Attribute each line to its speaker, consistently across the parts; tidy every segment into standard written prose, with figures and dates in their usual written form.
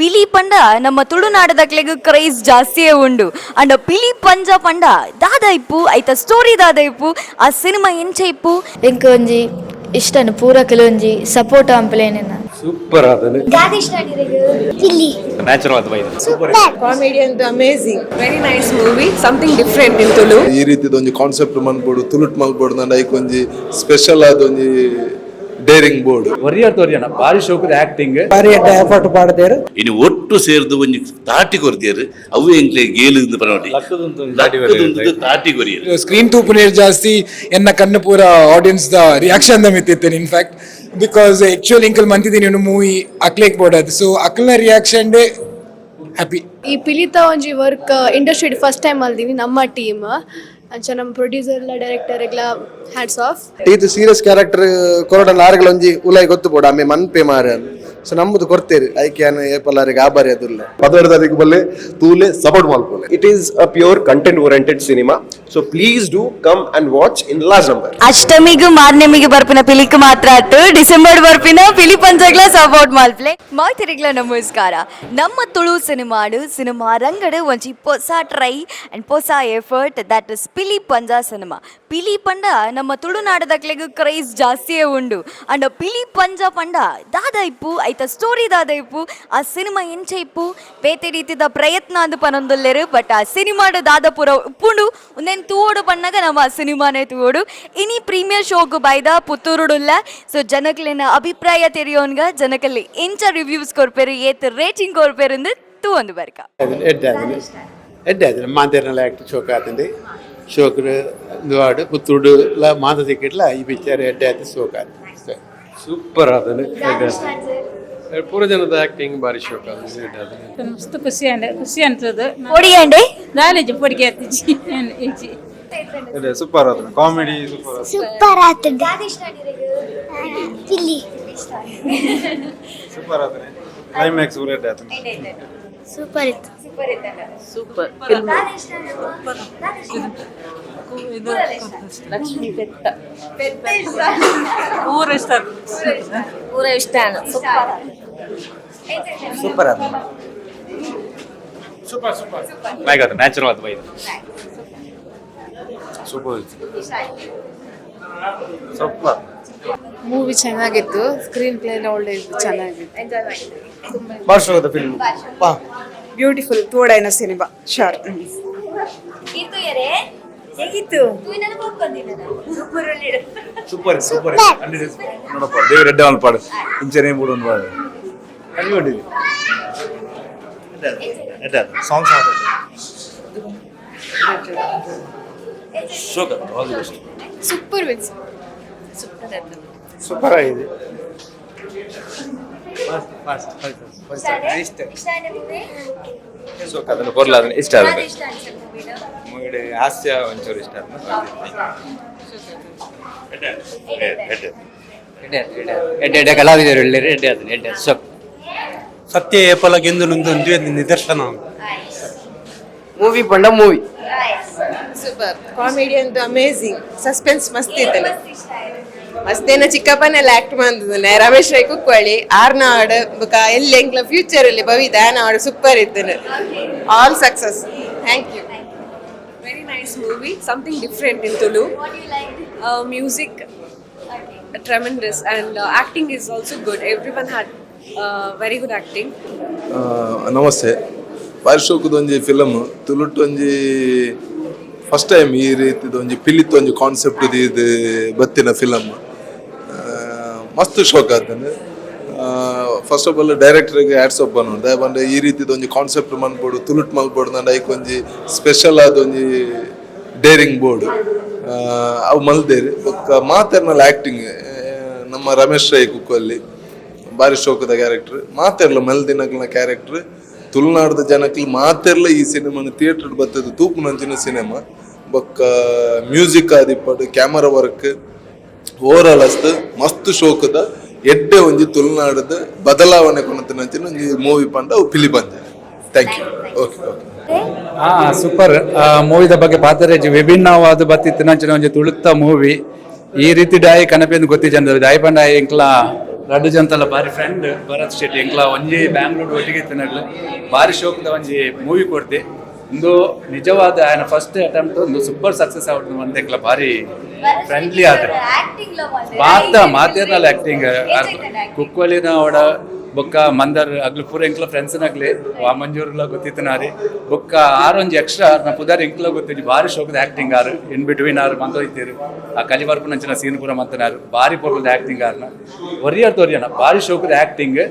Speaker 1: ಪಿಲಿ ಪಂಡ ನಮ್ಮ ತುಳುನಾಡದಕ್ಲೆಗ್ ಕ್ರೈಸ್ ಜಾಸ್ತಿಯೇ ಉಂಡು. ಅಂಡ ಪಿಲಿ ಪಂಜ ಪಂಡ ದಾದ ಇಪ್ಪು, ಐತ ಸ್ಟೋರಿ ದಾದ ಇಪ್ಪು, ಆ ಸಿನಿಮಾ ಎಂಚ ಇಪ್ಪು?
Speaker 2: ಎಂಕ್ ಒಂಜಿ ಇಷ್ಟನ ಪೂರ ಕೆಲವೊಂಜಿ ಸಪೋರ್ಟ್ ಆಂಪ್ಲೇನ.
Speaker 3: ಸೂಪರ್ ಆತಂಡ್.
Speaker 4: ನ್ಯಾಚುರಲ್ ಅದು ಬೈದು.
Speaker 5: Comedy and amazing. Very nice movie, something different in Tulu.
Speaker 6: ಈ ರೀತಿದ ಒಂಜಿ ಕಾನ್ಸೆಪ್ಟ್ ಮನ್ಪೊಡು, ತುಳುಟ್ ಮಲ್ಪೊಡು ನಂಡ ಐಕ್ ಒಂಜಿ ಸ್ಪೆಷಲ್ ಆದ ಒಂಜಿ ಡೇರಿಂಗ್ ಬೋರ್ಡ್.
Speaker 3: ಒರಿಯರ್ ತೋರಿಯಣ, ಬಾರಿ ಶೋಕದ ಆಕ್ಟಿಂಗ್.
Speaker 7: ಬಾರಿ ಎಡ್ಡೆ ಎಫರ್ಟ್ ಪಾಡ್ದೇರು.
Speaker 8: ಇನ್ನು ಒಟ್ಟು ಸೇರ್ದು ಒಂಜಿ ತಾಟಿ ಕೊರ್ದಿಯರ್, ಅವು ಎಂಕ್ಲೆ ಗೇಲು ಪನೋಡಿ. ಲಕ್ಕುದುಂದು ತಾಟಿ ಕೊರಿಯರ್.
Speaker 9: ಸ್ಕ್ರೀನ್ ತೂಪುನೇರ್ ಜಾಸ್ತಿ ಎನ್ನ ಕಣ್ಣು ಪೂರ audience the reaction the ಮಿತ್ತಿತ್ತೇನೆ. In fact because actual ಇಂಕಲ್ ಮಂತಿದ್ದೀನಿ movie ಅಕ್ಲೇಕ್ ಬೋರ್ಡ್, ಸೊ ಅಕ್ಲ್ನ reaction day happy.
Speaker 10: ಈ ಪಿಲಿತ ಒಂಜಿ work industry first time ಅಲ್ದಿನಿ ನಮ್ಮ ಟೀಮ್. ಅಂಚ ನಮ್ಮ ಪ್ರೊಡ್ಯೂಸರ್ ಎಲ್ಲ, ಡೈರೆಕ್ಟರ್ ಎಲ್ಲ ಹ್ಯಾಟ್ಸ್ ಆಫ್.
Speaker 11: ಇದು ಸೀರಿಯಸ್ ಕ್ಯಾರೆಕ್ಟರ್ ಕೊರಡನ ಆರುಗಳ ಒಂಜಿ ಉಲಾಯಿ ಗೊತ್ತು ಬೋಡ ಆಮೆ ಮನ್ಪೆ ಮಾರ. ಸೊ ನಮ್ಮದು ಕೊಡ್ತೇರಿ ಐಕೆ ಏಪಲ್ಲಾರಿಗೆ ಆಬಾರಿ ಅದುಲ್ಲ.
Speaker 6: 12 ತಾರೀಕು ಬಲ್ಲೆ, ತೂಲೆ, support ಮಲ್ಪೊಲೆ.
Speaker 12: It is a pure content oriented cinema. So please do come and watch in large number.
Speaker 1: ಅಷ್ಟಮಿಗೂ ಮಾರ್ನೆಮಿಗೆ ಬರ್ಪಿನ ಪಿಲಿಕ್ ಮಾತ್ರ ಆತು, ಡಿಸೆಂಬರ್ ಬರ್ಪಿನ ಪಿಲಿ ಪಂಜಗ್ಲ ಸಪೋರ್ಟ್ ಮಲ್ಪ್ಲೆ. ಮಾತಿರಿಗ್ಲ ನಮಸ್ಕಾರ. ನಮ್ಮ ತುಳು ಸಿನಿಮಾಡು ಸಿನಿಮಾ ರಂಗಡು ಒಂಜಿ ಪೊಸ ಟ್ರೈ ಅಂಡ್ ಪೊಸ effort, that is Pili Panja cinema. ಪಿಲಿ ಪಂಡ ನಮ್ಮ ತುಳುನಾಡದಕ್ಲೆಗ್ ಕ್ರೈಸ್ ಜಾಸ್ತಿಯೇ ಉಂಡು. ಅಂಡ ಪಿಲಿ ಪಂಜ ಪಂಡ ದಾದ ಇಪ್ಪು, ಐತ ಸ್ಟೋರಿ ದಾದ ಇಪ್ಪು, ಆ ಸಿನಿಮಾ ಎಂಚ ಇಪ್ಪು? ಬೇತೆ ರೀತಿದ ಪ್ರಯತ್ನ ಅಂದ್ ಪನೊಂದುಲ್ಲೆರು. ಬಟ್ ಆ ಸಿನಿಮಾಡು ದಾದ ಪೂರ ಉಪ್ಪುಂಡು, ಉಂದೆನ್ ತೂವೋಡು ಪಣ್ಣಗ ನಮ್ಮ ಆ ಸಿನಿಮಾನೇ ತೂವೋಡು. ಇನಿ ಪ್ರೀಮಿಯರ್ ಶೋಗ್ ಬೈದ ಪುತ್ತೂರುಡುಲ್ಲ. ಸೊ ಜನಕ್ಲೆನ ಅಭಿಪ್ರಾಯ ತೆರಿಯೋನ್ಗ, ಜನಕಲ್ಲಿ ಎಂಚ ರಿವ್ಯೂಸ್ ಕೊರ್ಪೇರು, ಏತ್ ರೇಟಿಂಗ್ ಕೊರ್ಪೇರು ಅಂದ್ ತೂವೊಂದು ಬರ್ಕ.
Speaker 7: ಎಡ್ಡೆ ಆತಂಡ್, ಎಡ್ಡೆ ಆತಂಡ್. ಮಾಂತೇರ್ನಲ ಆಕ್ಟ್ ಶೋಕ್ ಆತಂಡ್. ಶೋಕ್ ದುವಾಡು ಪುತ್ತೂಡು ಲ ಮಾತ ತಿಕ್ಕಿಟ್ಲ ಈ ಪಿಕ್ಚರ್ ಎಡ್ಡೆ ಆತು, ಶೋಕ್ ಆತು.
Speaker 3: ಸೂಪರ್ ಆತಂಡ್. ಪೂರ ಜನದ ಆಕ್ಟಿಂಗ್ ಬಾರಿ ಶೋಕ್ ಆತಂಡ್.
Speaker 13: ಮಸ್ತ್ ಖುಷಿ ಅಂಡ್ ಖುಷಿ ಅನ್ಸದು.
Speaker 1: ಪೊಡಿ ಅಂಡೆ.
Speaker 13: ನಾಲೆಜ್ ಪೊಡಿಗೆ ಆತಿಜಿ ಇಜ್ಜಿ.
Speaker 3: ಸೂಪರ್ ಆತಂಡ್, comedy super.
Speaker 2: Super ಆತಂಡ್. ಪಿಲಿ.
Speaker 3: ಸೂಪರ್ ಆತಂಡ್, ಕ್ಲೈಮ್ಯಾಕ್ಸ್ ಪೂರ ಎಡ್ಡೆ ಆತಂಡ್.
Speaker 2: ಸೂಪರ್ ಇತ್ತು.
Speaker 5: ಸೂಪರ್. ಲಕ್ಷ್ಮೀ ಪೆತ್ತ ಪೂರ ಇಷ್ಟ.
Speaker 1: ಪೂರ ಇಷ್ಟ.
Speaker 7: ಸೂಪರ್ ಆತಂಡ್.
Speaker 3: Super super.
Speaker 4: Like ಅದು ನ್ಯಾಚುರಲ್ ಅದು ಬೈದು.
Speaker 3: Super super.
Speaker 5: Movie ಚೆನ್ನಾಗಿತ್ತು, ಸ್ಕ್ರೀನ್ ಪ್ಲೇ ಒಳ್ಳೆ ಇತ್ತು, ಚೆನ್ನಾಗಿತ್ತು.
Speaker 11: ಬಾರಿ ಶೋಕದ ಫಿಲ್ಮ್.
Speaker 5: ಬ್ಯೂಟಿಫುಲ್ ತೋಡೈನ ಸಿನಿಮಾ ಶೋರ್.
Speaker 1: ಹೇಗಿತ್ತು?
Speaker 3: Super super. ನೋಡಪ್ಪ, ದೇವ್ರ ಎಡ್ಡೆ ಮಲ್ಪಾಡು, ಇಂಚನೇ ಮೂಡು ಒಂದು ಪಾಡು.
Speaker 11: ಸಾಂಗ್ಸ್.
Speaker 8: ಶೋಕ, all the best.
Speaker 10: Super with.
Speaker 7: Super ಆಗಿದೆ.
Speaker 4: ಶೋಕ್ ಅದನ್ನು ಕೊರ್ಲ, ಅದನ್ನು ಇಷ್ಟ ಆಗುತ್ತೆ. ಮೂವಿಡ್ ಹಾಸ್ಯ ಒಂಚೂರು ಇಷ್ಟ ಆಯ್ತು.
Speaker 8: ಎಡ್ಡೆ ಎಡ್ಡೆ.
Speaker 4: ಎಡ್ಡೆ ಎಡ್ಡೆ ಕಲಾವಿದರು ಒಳ್ಳೆ ಎಡ್ಡೆ ಆತಂಡ್, ಎಡ್ಡೆ ಶೋಕ್.
Speaker 7: ಸತ್ಯ ಏಪಲ ಗೆಂದು ನೊಂದು ನಿದರ್ಶನ.
Speaker 11: ಮೂವಿ ಪಂಡ movie.
Speaker 5: Super, comedy and amazing, suspense ಮಸ್ತ್ ಇತ್ತಲ್ಲ. ಮಸ್ತೇನ ಚಿಕ್ಕಪ್ಪನೆಲ್ಲ ಆಕ್ಟ್ ಬಂದದನೆ. ರಮೇಶ್ ರೈ ಕುಕ್ಕೊಳ್ಳಿ ಆರ್ನಾಡ್ ಬುಕ ಎಲ್ಲಿ ಎಂಕ್ಲ ಫ್ಯೂಚರ್ ಅಲ್ಲಿ ಭವಿತ ಆನಾಡ್ super ಇತ್ತನೆ. All success, thank you. Very nice movie, something different in Tulu. Music tremendous and acting is also good. Everyone had very good acting.
Speaker 6: Namaste. ಬಾರಿ ಶೋಕದ ಒಂಜಿ film. ತುಳುಟ್ ಒಂಜಿ first time ಈ ರೀತಿದ ಒಂಜಿ ಪಿಲಿತ್ ಒಂಜಿ ಕಾನ್ಸೆಪ್ಟ್ ಇದು ಬತ್ತಿನ ಫಿಲಮ್. ಮಸ್ತ್ ಶೋಕ್ ಆತಂಡ್. First of all ಡೈರೆಕ್ಟರ್ಗೆ hats off ಪನೊಡು. ಪಂಡ ಈ ರೀತಿದ ಒಂಜಿ ಕಾನ್ಸೆಪ್ಟ್ ಮನ್ಪೊಡು, ತುಳುಟ್ ಮಲ್ಪೊಡು ನಂಡ ಐಕ್ ಒಂಜಿ ಸ್ಪೆಷಲ್ ಆದ ಒಂಜಿ ಡೇರಿಂಗ್ ಬೋರ್ಡ್, ಅವು ಮಲ್ದೇರು. ಬೊಕ್ಕ ಮಾತೆರ್ನಲ ಆಕ್ಟಿಂಗ್, ನಮ್ಮ ರಮೇಶ್ ರೈ ಕುಕ್ಕೊಲ್ಲಿ ಬಾರಿ ಶೋಕದ ಕ್ಯಾರೆಕ್ಟರ್. ಮಾತೆರ್ಲ ಮಲ್ದಿನಕ್ಲನ ಕ್ಯಾರೆಕ್ಟರ್. ತುಳುನಾಡ್ದ ಜನಕ್ಲು ಮಾತೆರ್ಲ ಈ ಸಿನಿಮಾನ ಥಿಯೇಟರ್ ಬತ್ತದ ತೂಪುನಂಚಿನ ಸಿನಿಮಾ. ಬೊಕ್ಕ ಮ್ಯೂಸಿಕ್ ಆದಿಪ್ಪಡು, camera work, over all ಅಸ್ತ್ ಮಸ್ತ್ ಶೋಕದ ಎಡ್ಡೆ ಒಂಜಿ ತುಳುನಾಡದ ಬದಲಾವಣೆ ಕೊನತಿನಂಚಿನ ಒಂಜಿ ಮೂವಿ ಪಂಡ ಅವು Pili Panja. Thank you, okay okay.
Speaker 3: ಹಾ, ಸೂಪರ್. ಮೂವಿದ ಬಗ್ಗೆ ಪಾತರೇಜ್ ವಿಭಿನ್ನವಾದ ಬತ್ತಿತ್ತಿನಂಚಿನ ಒಂಜಿ ತುಳುತ್ತ ಮೂವಿ. ಈ ರೀತಿ ಡಾಯಿ ಕನಪೆಂದು ಗೊತ್ತಿಜಂದ. ದಾಯಿ ಪಂಡ ಎಂಕ್ಲ ರಡ್ಡು ಜಂತಲ ಬಾರಿ ಫ್ರೆಂಡ್ ಭರತ್ ಶೆಟ್ಟಿ. ಎಂಕ್ಲ ಒಂಜಿ ಬ್ಯಾಂಗ್ಳೂರ್ ಒಟ್ಟಿಗೆ ಇತ್ತಿನಗ್ಲು. ಬಾರಿ ಶೋಕ್ದ ಒಂಜಿ ಮೂವಿ ಕೊಡ್ತಿ. ಒಂದು ನಿಜವಾದ ಆಯನ ಫಸ್ಟ್ ಅಟೆಂಪ್ಟ್ ಒಂದು ಸೂಪರ್ ಸಕ್ಸಸ್ ಆವಡ್ ಅಂತ ಎಂಕ್ಲ ಬಾರಿ ಫ್ರೆಂಡ್ಲಿ ಆದ್ರೆ. ಮಾತ ಮಾತೇರ್ನಲ್ಲ ಆಕ್ಟಿಂಗ್ ಕುಕ್ವಲಿನ ಅವಡ ಬೊಕ್ಕ ಮಂದರ್ ಅಗ್ಲು ಪೂರ ಎಂಕ್ಲ ಫ್ರೆಂಡ್ಸ್ ನಗ್ಲಿ ವಾಮಂಜೂರ್ಲ ಗೊತ್ತಿತ್ತು. ಬೊಕ್ಕ ಆರೊಂಜಿ ಎಕ್ಸ್ಟ್ರಾ ನ ಪುದಾರ್ ಎಂಕ್ಲ ಗೊತ್ತಿದ್ದು. ಬಾರಿ ಶೋಕದ acting ಆರು ಇನ್ ಬಿಟ್ವೀನ್ ಆರು ಮಂತೋಯ್ತೀರು. ಆ ಕಲಿವರ್ಪು ನಂಚಿನ ಸೀನ್ ಪೂರ ಮಂತನಾರು. ಬಾರಿ ಪೊರ್ಲದ ಆಕ್ಟಿಂಗ್ ಆರ್ನ. ಒರಿಯರ್ ತೋರಿಯನ ಬಾರಿ ಶೋಕದ ಆಕ್ಟಿಂಗ್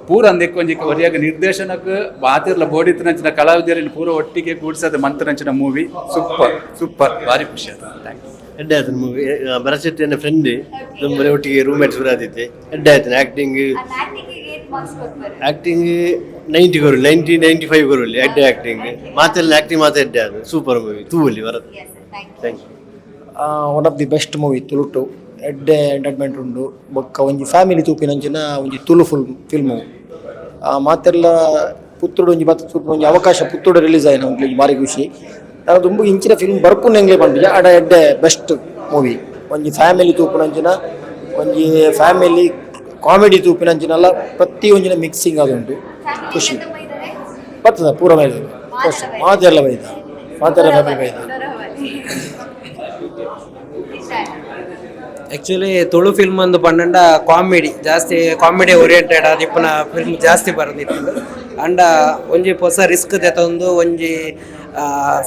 Speaker 3: ಪೂರ ಅಂದೆಕ್ ಒಂಜಿ ಒರಿಯಾಗ ನಿರ್ದೇಶನಕ್ಕೆ ಮಾತಿರ್ಲ ಬೋಡಿತ್ತು ನಂಚಿನ ಕಲಾವಿದರಿನ ಪೂರ ಒಟ್ಟಿಗೆ ಕೂಡ್ಸದ ಮಂತನಂಚಿನ movie. Super super, ಬಾರಿ ಖುಷಿ ಆಯ್ತು. Thank you.
Speaker 7: ಎಡ್ಡೆ ಆಯ್ತು ಮೂವಿ. ಭರತ್ ಶೆಟ್ಟಿ ನನ್ನ ಫ್ರೆಂಡ್, ನಮ್ಮ ಒಟ್ಟಿಗೆ ರೂಮ್ಮೇಟ್ಸ್ ಕೂಡ ಆದಿತ್ತೆ. ಎಡ್ಡೆ ಆಯ್ತು ಆಕ್ಟಿಂಗ್. ಆಕ್ಟಿಂಗ್ 90 ಕೊರಲಿ, 90 95 ಕೊರಲಿ. ಎಡ್ಡೆ ಆಕ್ಟಿಂಗ್ ಮಾತೆಲ್ಲ, ಆಕ್ಟಿಂಗ್ ಮಾತ್ರ ಎಡ್ಡೆ ಆದ. ಸೂಪರ್ ಮೂವಿ ತೂವಲಿ Bharath. Thank you.
Speaker 11: One of the best movie ತುಳುಟು. ಎಡ್ಡೆ ಎಂಟರ್ಟೈನ್ಮೆಂಟ್ ಉಂಡು. ಬೊಕ್ಕ ಒಂಜಿ ಫ್ಯಾಮಿಲಿ ತೂಪಿನಂಚಿನ ಒಂಜಿ ತುಳು ಫುಲ್ ಫಿಲ್ಮು. ಮಾತೆಲ್ಲ ಪುತ್ತೂರು ಒಂಜಿ ಬತ್ತ ತೂಪಿನ ಒಂಜಿ ಅವಕಾಶ. ಪುತ್ತೂರು ರಿಲೀಸ್ ಆಯಿನ ಒಂಜಿ ಬಾರಿ ಖುಷಿ. ನಾನು ದುಂಬು ಇಂಚಿನ ಫಿಲ್ಮ್ ಬರ್ಪುನ ಎಂಗ್ಲೇ ಪನ್ಪಿಜ. ಅಡ ಎಡ್ಡೆ ಬೆಸ್ಟ್ ಮೂವಿ. ಒಂಜಿ ಫ್ಯಾಮಿಲಿ ತೂಪಿನಂಚಿನ, ಒಂಜಿ ಫ್ಯಾಮಿಲಿ ಕಾಮಿಡಿ ತೂಪಿನಂಚಿನಲ್ಲ, ಪ್ರತಿ ಒಂಜಿನ ಮಿಕ್ಸಿಂಗ್ ಆದುಂಟು. ಖುಷಿ ಬರ್ತದೆ ಪೂರ ಬೈದ ಖುಷಿ. ಮಾತೆಲ್ಲ ಬೈದ, ಮಾತೆಲ್ಲ ಫ್ಯಾಮಿಲಿ ಬೈದ.
Speaker 14: ಆ್ಯಕ್ಚುಲಿ ತುಳು ಫಿಲ್ಮ್ ಒಂದು ಪನ್ನಂಡ ಕಾಮಿಡಿ ಜಾಸ್ತಿ, ಕಾಮಿಡಿ ಓರಿಯೆಂಟೆಡ್ ಆದಿಪ್ಪುನ ಫಿಲ್ಮ್ ಜಾಸ್ತಿ ಬರೋದಿತ್ತು. ಅಂಡ ಒಂಜಿ ಹೊಸ ರಿಸ್ಕ್ ದೆತೊಂದು ಒಂಜಿ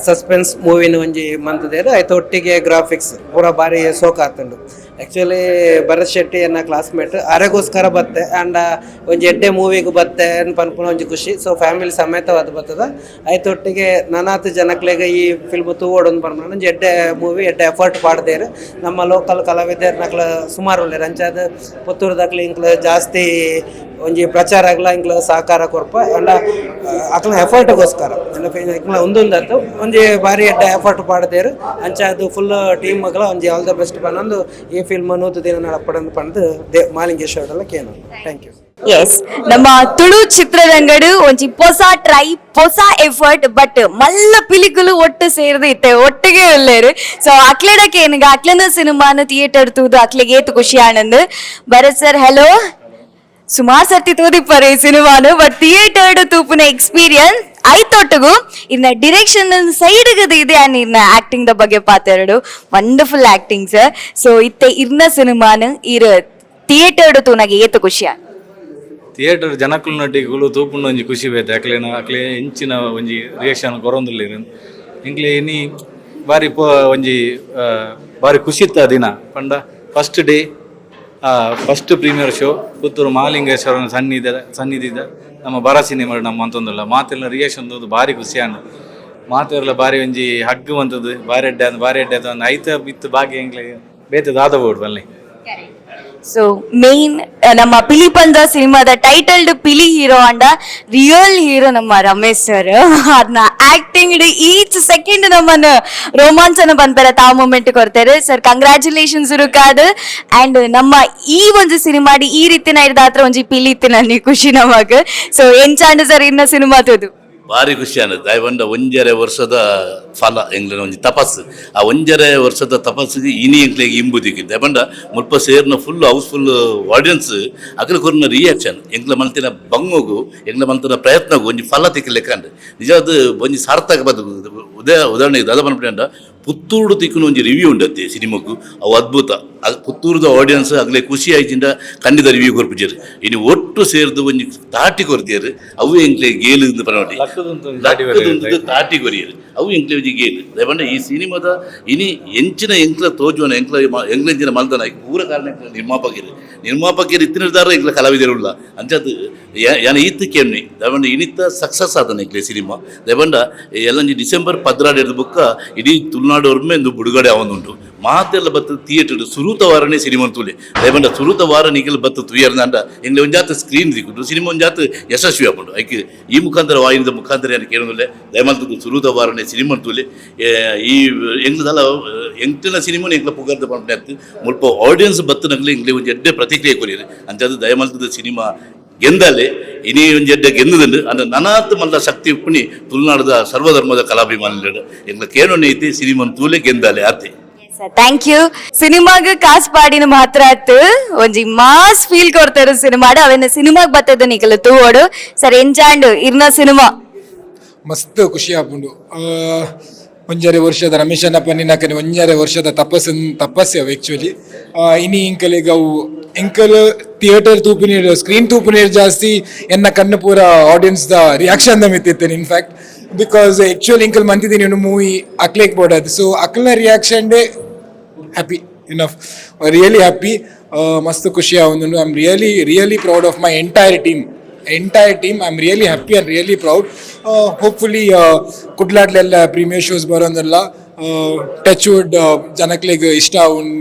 Speaker 14: ಸಸ್ಪೆನ್ಸ್ ಮೂವಿನ ಒಂಜಿ ಮಂತದೇರು. ಆಯ್ತು, ಒಟ್ಟಿಗೆ ಗ್ರಾಫಿಕ್ಸ್ ಪೂರ ಬಾರಿ ಸೋಕ್ ಆತುಂಡು. ಆ್ಯಕ್ಚುಲಿ ಭರತ್ ಶೆಟ್ಟಿ ಎನ್ನ ಕ್ಲಾಸ್ಮೇಟ್, ಅರೆಗೋಸ್ಕರ ಬತ್ತೆ. ಆ್ಯಂಡ್ ಒಂಜಿ ಎಡ್ಡೆ ಮೂವಿಗೆ ಬತ್ತೆ ಪನ್ಪುನ ಒಂಜಿ ಖುಷಿ. ಸೊ ಫ್ಯಾಮಿಲಿ ಸಮೇತವಾದ ಬರ್ತದ. ಆಯ್ತು, ಒಟ್ಟಿಗೆ ನಾನಾತ್ ಜನಕ್ಲೆಗ್ ಈ ಫಿಲ್ಮ್ ತೂವೊಡೊಂದು ಪನ್ಪುನ ಒಂಜಿ ಎಡ್ಡೆ ಮೂವಿ. ಎಡ್ಡೆ ಎಫರ್ಟ್ ಪಾಡ್ದೇರು. ನಮ್ಮ ಲೋಕಲ್ ಕಲಾವಿದರ್ನಕ್ಲ ಸುಮಾರು ಉಲ್ಲೆರ್. ಅಂಚಾದ್ ಪುತ್ತೂರುದಕ್ಲು ಇಂಕ್ಲ ಜಾಸ್ತಿ ಒಂಜಿ ಪ್ರಚಾರ ಆಗ್ಲ ಇಂಕ್ಲ ಸಹಕಾರ ಕೊರ್ಪ. ಅಂಡ ಅಕ್ಲ ಎಫರ್ಟ್ಗೋಸ್ಕರ ಇಂಕ್ಲ ಒಂದೊಂದು ಆತು ಒಂಜಿ ಬಾರಿ ಎಡ್ಡೆ ಎಫರ್ಟ್ ಪಾಡ್ದೇರು. ಅಂಚ ಅದು ಫುಲ್ ಟೀಮ್ ಮಗಳ ಒಂಜಿ all the best ಪನ್ನೊಂದು ಈ ಫಿಲ್ಮ್ 100 ದಿನ ನಡಪಡಂದು ಪಂದು they ಮಾಲಿಂಗೇಶ್ವರಲ್ಲ ಕೇನು. Thank you.
Speaker 1: S, ನಮ್ಮ ತುಳು ಚಿತ್ರರಂಗಡು ಒಂಜಿ ಪೊಸ ಟ್ರೈ, ಪೊಸ ಎಫರ್ಟ್. ಬಟ್ ಮಲ್ಲ ಪಿಲಿಕುಲು ಒಟ್ಟು ಸೇರ್ದು ಇತ್ತೆ ಒಟ್ಟಿಗೆ ಉಲ್ಲೇರು. ಸೊ ಅಕ್ಲೆಡಕ್ಕೆ ಏನಿಗ ಅಕ್ಲೆನ ಸಿನಿಮಾನ ಥಿಯೇಟರ್ ತೂದು ಅಕ್ಲೆಗೆ ಏತು ಖುಷಿ ಆನಂದ್. Bharat sir, hello. ಸುಮಾರು ಸರ್ತಿ ತೂದಿಪ್ಪರೆ ಈ ಸಿನಿಮಾನು, ಬಟ್ ಥಿಯೇಟರ್ ತೂಪುನ ಎಕ್ಸ್ಪೀರಿಯನ್ಸ್ ಐತೊಟ್ಟುಗು ಇನ್ನ ಡಿರೆಕ್ಷನ್ ಸೈಡ್ ಇದೆ. ಇನ್ನ ಆಕ್ಟಿಂಗ್ the ಬಗ್ಗೆ ಪಾತೆರಡು. Wonderful acting sir. So ಇತ್ತೆ ಇರ್ನ ಸಿನಿಮಾನ ಇರ ಥಿಯೇಟರ್ ತೂನಾಗ ಏತು ಖುಷಿಯ?
Speaker 3: ಥಿಯೇಟರ್ ಜನಕ್ಕುಲ್ನೊಟ್ಟಿಗೆ ತೂಪುಂಡು ಒಂಜಿ ಖುಷಿ ಬೇತೆ. ಅಕ್ಲೇನ ಅಕ್ಲೆ ಎಂಚಿನ ಒಂಜಿ ರಿಯಾಕ್ಷನ್ ಕೊರೊಂದುಲ್ಲೆರ್ ಎಂಕ್ಲೆ. ಇನಿ ಬಾರಿ ಪೋ ಒಂಜಿ ಬಾರಿ ಖುಷಿ ಇತ್ತ ದಿನ ಪಂಡ first day, first premiere show Puttur ಮಹಾಲಿಂಗೇಶ್ವರನ ಸನ್ನಿಧಿದ ನಮ್ಮ ಬರ ಸಿನಿಮಾ ನಮ್ಮ ಅಂತಂದಿಲ್ಲ. ಮಾತೆಲ್ಲ ರಿಯಾಕ್ಷನ್ ತೂದು ಬಾರಿ ಖುಷಿ ಆಂಡ್. ಮಾತೆಲ್ಲ ಬಾರಿ ಒಂಜಿ ಹಗ್ಗು ಬಂತದ್ದು. ಬಾರಿ ಎಡ್ಡೆ ಅಂದ್, ಬಾರಿ ಎಡ್ಡೆ ಆತು. ಐತ ಇತ್ತು ಬಾಕಿ ಎಂಕ್ಲೆ ಬೇತೆ ದಾದ ಬೋಡು ಬನ್ನಿ.
Speaker 1: ಸೊ ಮೇನ್ ನಮ್ಮ ಪಿಲಿಪಂದ ಸಿನಿಮಾದ ಟೈಟಲ್ಡ್ ಪಿಲಿ ಹೀರೋ ಅಂಡ ರಿಯಲ್ ಹೀರೋ ನಮ್ಮ ರಮೇಶ್ ಸರ್. ಅದನ್ನ acting each second ನಮ್ಮನ್ನ ರೋಮಾಂಚನ ಬಂದ್ಬರ ತಾ ಮೂಮೆಂಟ್ ಕೊಡ್ತಾರೆ. Sir, congratulations ಇರುಕಾದ್. ಅಂಡ್ ನಮ್ಮ ಈ ಒಂದು ಸಿನಿಮಾ ಈ ರೀತಿನ ಇರ್ದಾತ್ರ ಒಂಜಿ ಪಿಲಿ ಇತ್ತು ನನ್ನ ಖುಷಿ ನಮಗ್. ಸೊ ಎಂಚಾಂಡ ಸರ್ ಇನ್ನ ಸಿನಿಮಾ ತೂದು?
Speaker 8: ಭಾರಿ ಖುಷಿ ಆನದು. ದಾಯ್ ಒಂಜರೆ ವರ್ಷದ ಫಲ, ಎಂಗ್ಲೆನ ಒಂಜಿ ತಪಸ್ಸು. ಆ ಒಂಜರೆ ವರ್ಷದ ತಪಸ್ಸಿಗೆ ಇನಿ ಎಂಕ್ಲೆಗ್ ಇಂಬುದಿಗೆ ಪಂಡ ಮುಲ್ಪ ಸೇರ್ನ full house full audience, ಅಗಲ ಕೊರ್ನ ರಿಯಾಕ್ಷನ್, ಎಂಕ್ಲ ಮಲ್ತಿನ ಬಂಗೋಗು, ಎಂಕ್ಲ ಮಲ್ತಿನ ಪ್ರಯತ್ನಗು ಒಂಜಿ ಫಲ ತಿಕ್ಕಲೆಕ್ಕಂಡ್. ನಿಜವಾದ ಒಂಜಿ ಸಾರ್ಥಕ ಬದುಕು. ಉದಾಹರಣೆಗೆ ದಾದ ಪನ್ಪುಂಡ, ಪುತ್ತೂರು ತಿಕ್ಕುನ ಒಂಜಿ ರಿವ್ಯೂ ಉಂಡತ್ತೆ ಸಿನಿಮಾಗು, ಅವು ಅದ್ಭುತ. ಅದು ಪುತ್ತೂರುದ ಆಡಿಯನ್ಸ್ ಅಗಲೆ ಖುಷಿ ಆಯ್ತಿಂದ ಖಂಡಿತ ರಿವ್ಯೂ ಕೊರ್ಪುಜೆರ್. ಇನಿ ಒಟ್ಟು ಸೇರ್ದು ಒಂಜಿ ತಾಟಿ ಕೊರ್ತಿಯರ್. ಅವು ಎಂಕ್ಲೆ ಗೇಲು ಪನವಟಿ ತಾಟಿ ಕೊರಿಯರ್, ಅವು ಎಂಕ್ಲೆ ಒಂಜಿ ಗೇಲು. ಪಂಡ ಈ ಸಿನಿಮಾದ ಇನಿ ಎಂಚಿನ ಎಂಕ್ಲ ತೋಜುವನ, ಎಂಕ್ಲ ಎಂಕ್ಲೆಂಚಿನ ಮಲ್ದನ ಪೂರ ಕಾರಣ ಎಂಕ್ಲ ನಿರ್ಮಾಪಕರು. ನಿರ್ಮಾಪಕರು ಇತ್ತಿನಿರ್ದಾರ ಎಂಕ್ಲ ಕಲಾವಿದರು ಉಲ್ಲ. ಅಂಚದು ಯಾನ ಈತ್ ಕೆಮ್ಮಿ ದಯಪಂಡ ಇನಿತ ಸಕ್ಸಸ್ ಆದನ ಎಂಕ್ಲೆ ಸಿನಿಮಾ. ದಯಪಂಡ ಎಲ್ಲಂಜಿ ಡಿಸೆಂಬರ್ 12 ಹಿಡಿದು ಬುಕ್ಕ ಇಡೀ ತುಳುನಾಡು ಒಮ್ಮೆ ಬಿಡುಗಡೆ ಆವೊಂದುಂಟು. ಮಾತೆಲ್ಲ ಬತ್ತು ಥಿಯೇಟರ್ ಸುರೂತ ವಾರನೇ ಸಿನಿಮಾ ತೂಲೆ. ದಯಪಂಡ ಸುರೂತ ವಾರ ನಿಖಿಲ್ ಬತ್ತು ತುಯರ್ನಾಂಡ ಎಂಗ್ಲೆ ಒಂಜಾತ ಸ್ಕ್ರೀನ್ ದಿಕ್ಕುಂಡು, ಸಿನಿಮಾ ಒಂಜಾತ ಯಶಸ್ವಿ ಆಪುಂಡು. ಐಕ್ ಈ ಮುಖಾಂತರ ವಾಹಿನಿದ ಮುಖಾಂತರ ಏನು ಕೇಳೋದಿಲ್ಲ, ದಯಮಲ್ತದ್ದು ಸುರೂತ ವಾರನೇ ಸಿನಿಮಾ ತೂಲೆ. ಈ ಎಂಗ್ಲದಲ್ಲ ಎಂಕ್ಲಿನ ಸಿನಿಮಾನ ಎಂಕ್ಲ ಪುಗರ್ದ ಪಂಪನೆ. ಮುಲ್ಪ ಆಡಿಯನ್ಸ್ ಬತ್ತನಗ್ಲೆ ಎಂಗ್ಲೆ ಒಂಜಿ ಎಡ್ಡೆ ಪ್ರತಿಕ್ರಿಯೆ ಕೊರಿಯರು. ಅಂಚಾದ ದಯಮಲ್ತದ ಸಿನಿಮಾ ಗೆಂದಲೆ. ಇನಿ ಒಂಜಿ ಎಡ್ಡೆ ಗೆಂದದಂಡು ಅಂದ ನನಾತ್ ಮಲ್ಲ ಶಕ್ತಿ ಉಪ್ಪುನಿ ತುಳುನಾಡದ ಸರ್ವಧರ್ಮದ ಕಲಾಭಿಮಾನಿಗಳು. ಎಂಗ್ಲ ಕೇಳೋಣ ಐತಿ, ಸಿನಿಮಾನ್ ತೂಲೆ, ಗೆಂದಾಲೆ ಆತೆ.
Speaker 1: Thank you. ಸಿನಿಮಾಗ ಕಾಸ್ ಪಾಡಿನ ಮಾತ್ರ ಆತು, ಒಂಜಿ ಮಾಸ್ ಫೀಲ್ ಕೊಡ್ತಾರೆ ಸಿನಿಮಾಡು. ಅವೆನ್ನ ಸಿನಿಮಾಗ್ ಬತ್ತದ ನಿಕಲ ತೂವೋಡು. ಸರ್, ಎಂಜಾಂಡ್ ಇರ್ನ ಸಿನಿಮಾ?
Speaker 9: ಮಸ್ತ್ ಖುಷಿ ಆಪುಂಡು. ಒಂಜರೆ ವರ್ಷದ ರಮೇಶನ ಪನ್ನಿನಕನೆ ಒಂಜರೆ ವರ್ಷದ ತಪಸ್ಸು, ತಪಸ್ಸೆ ಅವು ಆ್ಯಕ್ಚುಲಿ. ಇನಿ ಇಂಕಲೆಗ್ ಅವು ಎಂಕಲ್ ಥಿಯೇಟರ್ ತೂಪಿನ, ಸ್ಕ್ರೀನ್ ತೂಪಿನ ಜಾಸ್ತಿ ಎನ್ನ ಕಣ್ಣು ಪೂರ ಆಡಿಯನ್ಸ್ the reaction the ಮಿತ್ತಿತ್ತೇನೆ. In fact because actually ಎಂಕಲ್ ಮಂತಿದ್ದೀನಿ movie ಅಕ್ಲೇಕ್ ಬೋಡದು. So ಅಕ್ಲ್ನ reaction day happy enough, really happy. ಮಸ್ತ್ ಖುಷಿ ಆವೊಂದುಂಡು. I am really, really proud of my entire team, entire team. I am really happy and really proud. Hopefully ಕುಡ್ಲಾಡ್ಲೆಲ್ಲ premier shows ಬರೋಂದಲ್ಲ. Touch wood, ಜನಕ್ಲೆಗ್ ಇಷ್ಟ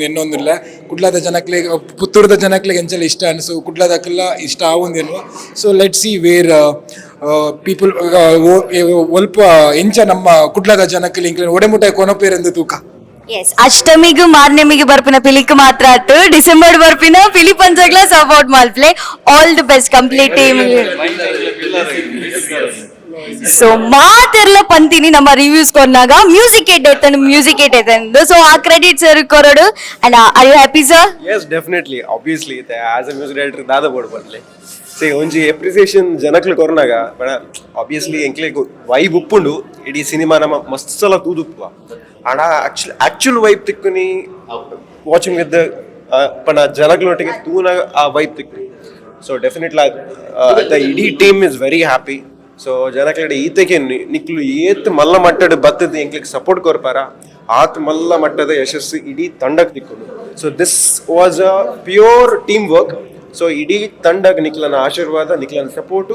Speaker 9: ಎನ್ನೊಂದಿಲ್ಲ. ಕುಡ್ಲಾದ ಜನಕ್ಲೆಗ್, ಪುತ್ತೂರ್ದ ಜನಕ್ಲೆಗ್ ಎಂಚಲ ಇಷ್ಟ ಅನ್ಸು, ಕುಡ್ಲಾದಕ್ಕೆಲ್ಲ ಇಷ್ಟ ಆವೊಂದೇನು. So let see where people ಒಲ್ಪ ಎಂಚ ನಮ್ಮ ಕುಡ್ಲಾದ ಜನಕ್ಲೆ ಇಂಕ್ಲೆನ್ ಒಡೆಮುಟ್ಟ ಕೊನಪೇರೆಂದು ತೂಕ.
Speaker 1: ಎಸ್, ಅಷ್ಟಮಿಗೂ ಮಾರ್ನೆಮಿಗೆ ಬರ್ಪಿನ ಪಿಲಿಕ್ ಮಾತ್ರ ಆತು, ಡಿಸೆಂಬರ್ ಬರ್ಪಿನ ಪಿಲಿ ಪಂಜಗ್ಲ ಸಪೋರ್ಟ್ ಮಲ್ಪ್ಲೆ. All the best complete team. So ಮಾತೆರ್ಲ ಪಂತಿನಿ ನಮ್ಮ ರಿವ್ಯೂಸ್ ಕೊರ್ನಾಗ ಮ್ಯೂಸಿಕ್ ಏಟ್ ಐತನು, ಮ್ಯೂಸಿಕ್ ಏಟ್ ಐತಂದು. ಸೊ ಆ ಕ್ರೆಡಿಟ್ ಸರ್ ಕೊರಡು. And are you happy, sir?
Speaker 12: Yes, definitely, obviously. As a music director ದಾದ ಬೋರ್ಡ್ ಬರಲಿ. ಸಿ, ಒಂಜಿ ಎಪ್ರಿಸಿಯೇಷನ್ ಜನಕ್ಲು ಕೊರ್ನಾಗ ಬಡ ಆಬ್ವಿಯಸ್ಲಿ ಎಂಕ್ಲೆಗ್ ವೈಬ್ ಉಪ್ಪುಂಡು. ಇಡೀ ಸಿನಿಮಾ ನಮ್ಮ ಮಸ್ತ್ ಸಲ ತೂದುಪ್ಪುವ. ಆಂಡ actual actual vibe ತಿಕ್ಕುನಿ watching with ಪಂಡ ಜನಕ್ಲೊಟ್ಟಿಗೆ ತೂನಾಗ ಆ ವೈಬ್ ತಿಕ್ಕು. So definitely the ಇಡೀ team is very happy. So ಜನಕ್ಲೆಡ ಈತೆಗೆ ನಿಕ್ಲು ಏತ್ ಮಲ್ಲ ಮಟ್ಟಡ್ ಬತ್ತದ ಎಂಕ್ಲೆಗ್ ಸಪೋರ್ಟ್ ಕೊರ್ಪಾರ, ಆತ್ ಮಲ್ಲ ಮಟ್ಟದ ಯಶಸ್ಸು ಇಡೀ ತಂಡಕ್ಕೆ ತಿಕ್ಕುಂಡು. So this was a pure team work. So ಇಡೀ ತಂಡಗ್ ನಿಕ್ಲನ ಆಶೀರ್ವಾದ, ನಿಕ್ಲನ ಸಪೋರ್ಟು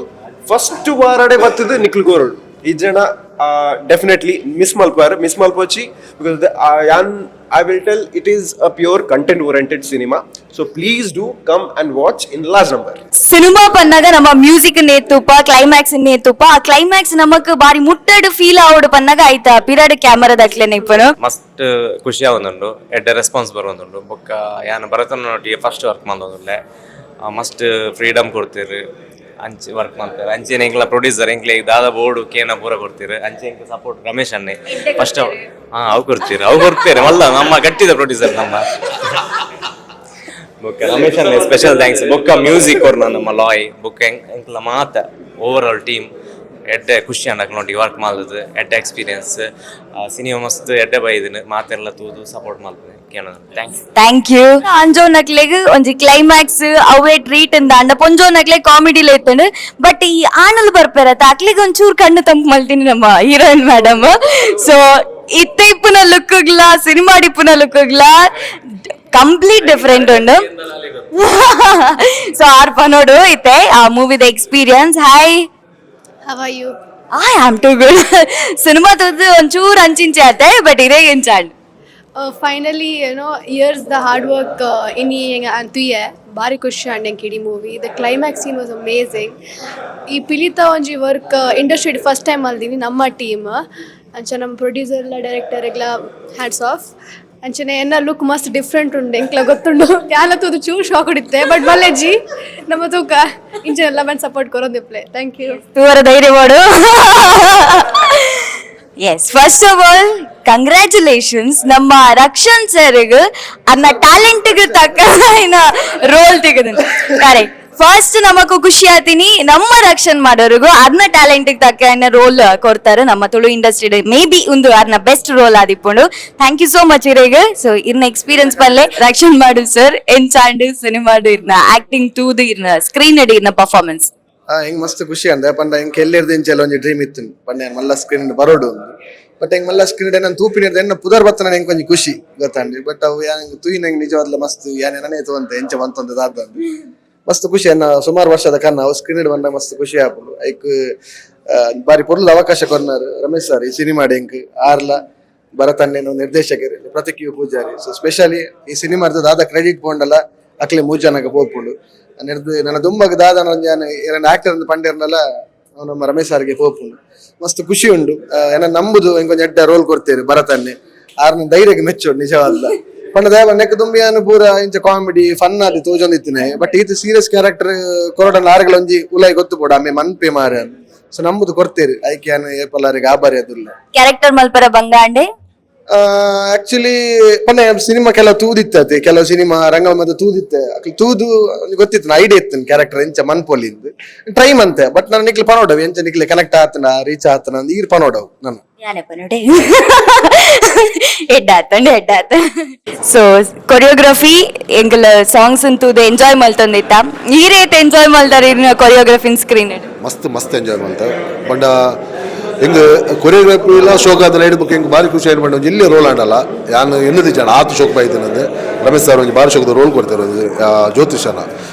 Speaker 12: ಫಸ್ಟ್ ವಾರಡೆ ಬತ್ತದ ನಿಕ್ಲು ಗೋರಡು. ಈ ಜನ ಡೆಫಿನೆಟ್ಲಿ ಮಿಸ್ ಮಲ್ಪಾರ್, ಮಿಸ್ ಮಲ್ಪೊಚ್ಚಿ, because ಯಾನ್ I will tell, it is a pure content oriented cinema. So please do come and watch in large number.
Speaker 1: Cinema ಪನ್ನಾಗ ನಮ್ಮ music ನೇತುಪ, climax ನೇತುಪ. ಆ climax ನಮಕ್ ಬಾರಿ ಮುಟ್ಟಡ್ ಫೀಲ್ ಆವಡ್ ಪನ್ನಾಗ ಆಯ್ತಾ ಪಿರಾಡ್ ಕ್ಯಾಮರಾದ ಅಕ್ಲೆನ ಇಪ್ಪನು.
Speaker 4: ಮಸ್ತ್ ಖುಷಿ ಆವೊಂದುಂಡು, ಎಡ್ಡೆ ರೆಸ್ಪಾನ್ಸ್ ಬರೋದುಂಡು. ಬೊಕ್ಕ ಯಾನ್ ಭರತನಾಟ್ಯ ಫಸ್ಟ್ ವರ್ಕ್ ಮಂದೊಂದುಲ್ಲೆ. ಮಸ್ತ್ ಫ್ರೀಡಮ್ ಕೊಡ್ತೀರಿ, ಅಂಚೆ ವರ್ಕ್ ಮಾಡ್ತಾರೆ. ಅಂಚೆನೆ ಎಂಕ್ಲ ಪ್ರೊಡ್ಯೂಸರ್ ಎಂಕ್ಲೆ ದಾದ ಬೋರ್ಡು ಕೇನ ಪೂರ ಕೊಡ್ತೀರಿ. ಅಂಚೆ ಎಂಕ್ ಸಪೋರ್ಟ್ ರಮೇಶ್ ಅಣ್ಣೆ ಫಸ್ಟ್. ಹಾ, ಅವು ಕೊಡ್ತೀರಿ, ಅವು ಕೊಡ್ತೀರಿ. ಮಲ್ಲ ನಮ್ಮ ಗಟ್ಟಿದ ಪ್ರೊಡ್ಯೂಸರ್ ನಮ್ಮ. ಬೊಕ್ಕ ರಮೇಶ್ ಅಣ್ಣೆ ಸ್ಪೆಷಲ್ thanks. ಬೊಕ್ಕ ಮ್ಯೂಸಿಕ್ ಕೊರ್ನ ನಮ್ಮ ಲಾಯ್. ಬೊಕ್ಕ ಎಂಕ್ಲ ಮಾತ over all team ಎಡ್ಡೆ ಖುಷಿ ಅಂಡಕ್ ನೋಡಿ ವರ್ಕ್ ಮಲ್ದದು. ಎಡ್ಡೆ ಎಕ್ಸ್ಪೀರಿಯನ್ಸ್. ಸಿನಿಮಾ ಮಸ್ತ್ ಎಡ್ಡೆ ಬೈದಿನ. ಮಾತೆಲ್ಲ ತೂದು ಸಪೋರ್ಟ್ ಮಲ್ಪುನೆ ಕೇನ. Thanks.
Speaker 1: Thank you. ಅಂಜೋ ನಕ್ಲೆಗ್ ಒಂಜಿ ಕ್ಲೈಮ್ಯಾಕ್ಸ್ ಅವೇ ಟ್ರೀಟ್ ಇಂದ ಅಂಡ ಪೊಂಜೋ ನಕ್ಲೆ ಕಾಮಿಡಿ ಲೇತಂಡು. ಬಟ್ ಈ ಆಣಲ್ ಬರ್ಪೇರತ್ತ, ಅಕ್ಲೆಗ್ ಒಂಚೂರು ಕಣ್ಣು ತಂಪು ಮಲ್ತೀನಿ ನಮ್ಮ heroine madam. So ಇತ್ತೆ ಇಪ್ಪುನ ಲುಕ್ಗ್ಲ ಸಿನಿಮಾ ಇಪ್ಪುನ ಲುಕ್ಗ್ಲ ಕಂಪ್ಲೀಟ್ ಡಿಫರೆಂಟ್ ಉಂಡು. ಸೊ ಆರ್ ಪನೋಡು ಇತ್ತೆ ಆ ಮೂವಿದ experience. Hi.
Speaker 10: How are you?
Speaker 1: I am too good. Cinema ತೂದು ಒಂಚೂರು ಅಂಚಿಂಚೆ ಆತೆ, but ಇರೇ ಎಂಚಾಂಡ್?
Speaker 10: Finally years the hard work ಇನಿ ತುಯ್ಯೆ. ಭಾರಿ ಖುಷಿ ಆಂಡ್ ಎಂಕ್ ಇಡೀ movie. The climax scene was amazing. ಈ ಪಿಲಿತ ಒಂಜಿ work industry first time ಮಲ್ದಿನಿ ನಮ್ಮ ಟೀಮ್. ಅಂಚ ನಮ್ಮ ಪ್ರೊಡ್ಯೂಸರ್ಲ ಡೈರೆಕ್ಟರ್ಗ್ಲ ಹ್ಯಾಟ್ಸ್ ಆಫ್. ಅಂಚನೆ ಎನ್ನ ಲುಕ್ ಮಸ್ತ್ ಡಿಫ್ರೆಂಟ್ ಉಂಡು, ಎಂಕ್ಲ ಗೊತ್ತುಂಡು. ಯಾಲ ತೂದು ಚೂರು ಶಾಕ್ ಹೊಡಿತ್ತೆ, ಬಟ್ ಮಲ್ಲೆಜ್ಜಿ ನಮ್ಮ ತೂಕ ಇಂಚನೆಲ್ಲ ಬಂದು ಸಪೋರ್ಟ್ ಕೊರೊಂದಿಪ್ಲೆ. Thank you.
Speaker 1: ತೂವರ ಧೈರ್ಯ ಮಾಡು. Yes, first of all congratulations ನಮ್ಮ ರಕ್ಷನ್ ಸರ್ಗ್. ಅನ್ನ ಟ್ಯಾಲೆಂಟ್ಗೆ ತಕ್ಕ ರೋಲ್ ತೆಗೆದ. ಕರೆಕ್ಟ್. ಫಸ್ಟ್ ನಮಗೂ ಖುಷಿ ಆತೀನಿ, ನಮ್ಮ ರಕ್ಷಣ್ ಮಾಡೋರಿಗೂ ಅರ್ನ ಟ್ಯಾಲೆಂಟ್ ತಕ್ಕ ರೋಲ್ ಕೊಡ್ತಾರೆ. ನಮ್ಮ ತುಳು industry may be ಒಂದು ಅರ್ನ ಬೆಸ್ಟ್ ರೋಲ್ ಆದಿಪ್ಪುಂಡು. Thank you so much ಇರೇಗ್. So ಇರ್ನ ಎಕ್ಸ್ಪೀರಿಯನ್ಸ್ ಪಲ್ಲೆ ರಕ್ಷಣ್ ಮಾಡು ಸರ್. ಎಂಚಾಂಡ್ ಸಿನಿಮಾಡು ಇರ್ನ ಆಕ್ಟಿಂಗ್ ತೂದು, ಇರ್ನ ಸ್ಕ್ರೀನ್ ಅಡಿ ಇರ್ನ ಪರ್ಫಾರ್ಮೆನ್ಸ್?
Speaker 15: ಎಂಕ್ ಮಸ್ತ್ ಖುಷಿ ಅಂದೆ ಪಂಡ ಎಂಕ್ ಎಲ್ಲೆರ್ದಿಂಚೆಲ್ಲ ಒಂಜಿ ಡ್ರೀಮ್ ಇತ್ತು ಪಂಡ ಯಾನ್ ಮಲ್ಲ ಸ್ಕ್ರೀನ್ ಬರೋಡು. ಬಟ್ ಎಂಕ್ ಮಲ್ಲ ಸ್ಕ್ರೀನ್ ಎನ್ನ ತೂಪಿನ ಎನ್ನ ಪುದರ್ ಬತ್ತನ ಎಂಕ್ ಒಂಜಿ ಖುಷಿ ಗೊತ್ತಂಡಿ. ಬಟ್ ಅವು ಯಾನ್ ತೂಯಿನ ಎಂಕ್ ನಿಜವಾದ್ಲ ಮಸ್ತ್ ಯಾನ್ ಎನನೇ ತೂವಂತೆ ಎಂಚ ಬಂತಂತ ದಾದ ಮಸ್ತ್ ಖುಷಿ. ಎನ್ನ ಸುಮಾರು ವರ್ಷದ ಕನ್ನ ಅವು ಸ್ಕ್ರೀನ್ ಬಂದ ಮಸ್ತ್ ಖುಷಿ ಆಪುಂಡು. ಐಕ್ ಬಾರಿ ಪೊರ್ಲು ಅವಕಾಶ ಕೊರ್ನಾರು ರಮೇಶ್ ಸರ್ ಈ ಸಿನಿಮಾ ಎಂಕ್. ಆರ್ಲ ಭರತಣ್ಣೇನು ನಿರ್ದೇಶಕರು, Prateek you Poojary. So specially ಈ ಸಿನಿಮಾದ ದಾದ ಕ್ರೆಡಿಟ್ ಪೋಂಡಲ ಅಕ್ಲೆ ಮೂಜನಗ ಪೋಪುಂಡು. ನಿರ್ದು ನನ್ನ ದುಂಬಗ್ ದಾದ ಎರಡು ಆಕ್ಟರ್ ಅಂದ್ ಪಂಡೇರ್ನಲ್ಲ ನಮ್ಮ ರಮೇಶ್ ಸರ್ಗೆ ಪೋಪುಂಡು. ಮಸ್ತ್ ಖುಷಿ ಉಂಡು. ಏನ ನಂಬುದು ಇಂಕೊಂಜಿ ಎಡ್ಡೆ ರೋಲ್ ಕೊಡ್ತೇವೆ ಭರತನ್ನೇ. ಆರ್ನ ಧೈರ್ಯಕ್ಕೆ ಮೆಚ್ಚೋಡು ನಿಜವಾದ ಪಂಡ ದೇವ ನೆಕ್ ದುಂಬಿಯಾನು ಪೂರ ಇಂಚ ಕಾಮಿಡಿ ಫನ್ ಆದಿ ತೋಜೊಂದಿತ್ತಿನ. ಬಟ್ ಈತ ಸೀರಿಯಸ್ ಕ್ಯಾರೆಕ್ಟರ್ ಕೊರಡನ್ ಆರ್ಗಳ ಒಂಜಿ ಉಲಾಯಿ ಗೊತ್ತು ಪೋಡು ಆಮೆ ಮನ್ಪೆ ಮಾರ. ಸೊ ನಂಬುದು ಕೊಡ್ತೇರಿ. ಐಕೆ ಯಾನ್ ಏಪಲ್ಲಾರಿಗೆ ಆಬಾರಿ ಅದುಲ್ಲ.
Speaker 1: ಕ್ಯಾರೆಕ್ಟರ್ ಮಲ್ಪರ ಬಂಗಾಂಡೆ?
Speaker 15: Actually ಪಂಡ ಸಿನಿಮಾ ಕೆಲವು ತೂದಿತ್ತತೆ, ಕೆಲವು ಸಿನಿಮಾ ರಂಗ ಮತ್ತೆ ತೂದಿತ್ತೆ. ಅಕ್ಲು ತೂದು ಗೊತ್ತಿತ್ತು, ಐಡಿಯಾ ಇತ್ತು ಕ್ಯಾರೆಕ್ಟರ್ ಎಂಚ ಮನ್ಪೊಲಿಂದು ಟ್ರೈ ಮಂತೆ. ಬಟ್ ನಾನು ನಿಕ್ಲೆ ಪನೋಡವು ಎಂಚ ನಿಕ್ಲೆ ಕನೆಕ್ಟ್ ಆತನ ರೀಚ್ ಆತನ ಈರ್ ಪನೋಡವು ನಾನು.
Speaker 1: ಯಾನಪ್ಪ ನೋಡಿ ಎಡ್ಡಾತಂಡ ಎಡ್ಡಾತ. ಸೊ ಕೊರಿಯೋಗ್ರಫಿ ಎಂಗಲ ಸಾಂಗ್ಸ್ ಅಂತೂದು ಎಂಜಾಯ್ ಮಲ್ತೊಂದಿತ್ತ. ಈ ರೇಟ್ ಎಂಜಾಯ್ ಮಲ್ದಾರೆ ಇರ್ನ ಕೊರಿಯೋಗ್ರಫಿ ಸ್ಕ್ರೀನ್?
Speaker 6: ಮಸ್ತ್ ಮಸ್ತ್ ಎಂಜಾಯ್ ಮಂತ. ಬಂಡ ಹೆಂಗ್ ಕೊರಿಯೋಗ್ರಫಿ ಇಲ್ಲ ಶೋಕ್ ಆದ ಲೈಟ್ ಬುಕ್ ಹೆಂಗ್ ಭಾರಿ ಖುಷಿ ಆಯ್ತು. ಒಂಜಿ ಇಲ್ಲಿ ರೋಲ್ ಆಡಲ್ಲ ಯಾನ್ ಎನ್ನದಿ ಜನ ಆತು ಶೋಕ್ ಬೈದಿನಂದೆ. ರಮೇಶ್ ಸರ್ ಒಂಜಿ ಭಾರಿ ಶೋಕದ ರೋಲ್ ಕೊಡ್ತಾರೆ ಜ್ಯೋತಿಷನ.